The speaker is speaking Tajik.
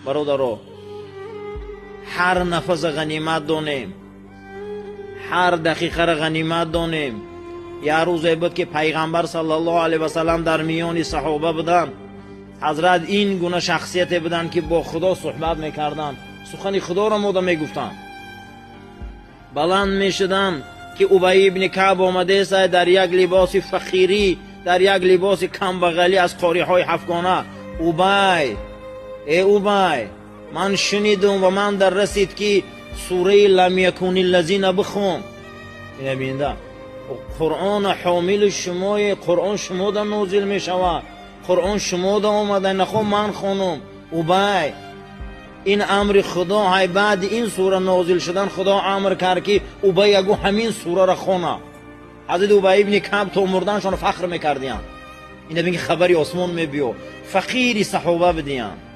Бародаро, ҳар нафаса ғанимат донем, ҳар дақиқаро ғанимат донем. Як рӯзе буд, ки Пайғамбар саллаллоҳу алайҳи васаллам дар миёни саҳоба буданд. Ҳазрат ин гуна шахсияте буданд, ки бо Худо суҳбат мекарданд, сухани Худоро мода мегуфтанд. Баланд мешуданд, ки Убай ибни Каъб омадеста дар як либоси фақирӣ, дар як либоси камбағалӣ аз қориҳои ҳафтгона. «Убай, э Убай, ман шунидум ва ман дар расид, ки сураи лам якуни лазина бихон». Ина бинда, Қуръон ҳомили шумое, Қуръон шумода нозил мешавад, Қуръон шумода омада, нахо ман хонум. «Убай, ин амри Худо ҳай. Баъди ин сура нозил шудан Худо амр кард, ки Убай ягу ҳамин сураро хона». Ҳазрати Убай ибни Каъб то мурданшон фахр мекардиянд. Ина бин, ки хабари осмон мебиё, фақири саҳоба бидиянд.